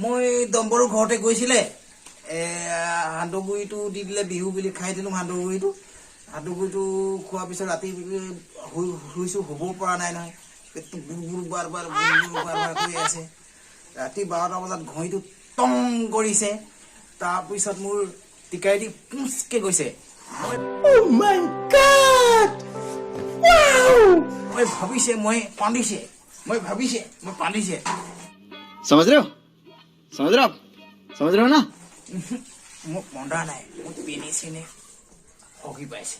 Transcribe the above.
মই ডম্বৰু ঘৰতে গৈছিলে, সান্দহগুড়িটো দি দিলে, বিহু বুলি খাই দিলোঁ সান্দহগুড়িটো। সান্দহগুড়িটো খোৱাৰ পিছত ৰাতি শুইছোঁ, শুব পৰা নাই নহয়, পেটটো গুৰ গুৰ বাৰ বাৰ গুৰ গুৰ বাৰ বাৰ কৰি আছে। ৰাতি 12টা বজাত ঘড়ীটো টং কৰিছে, তাৰপিছত মোৰ টিকাই দি পুঁচকে গৈছে। মই ভাবিছে মই পান্দিছে, মই ভাবিছে মই পান্দিছে। समझ रहे हो, समझ रहे हो आप, समझ रहे हो ना? মই পন্দা নাই, মোৰ পেনে চেনে হগি পাইছে।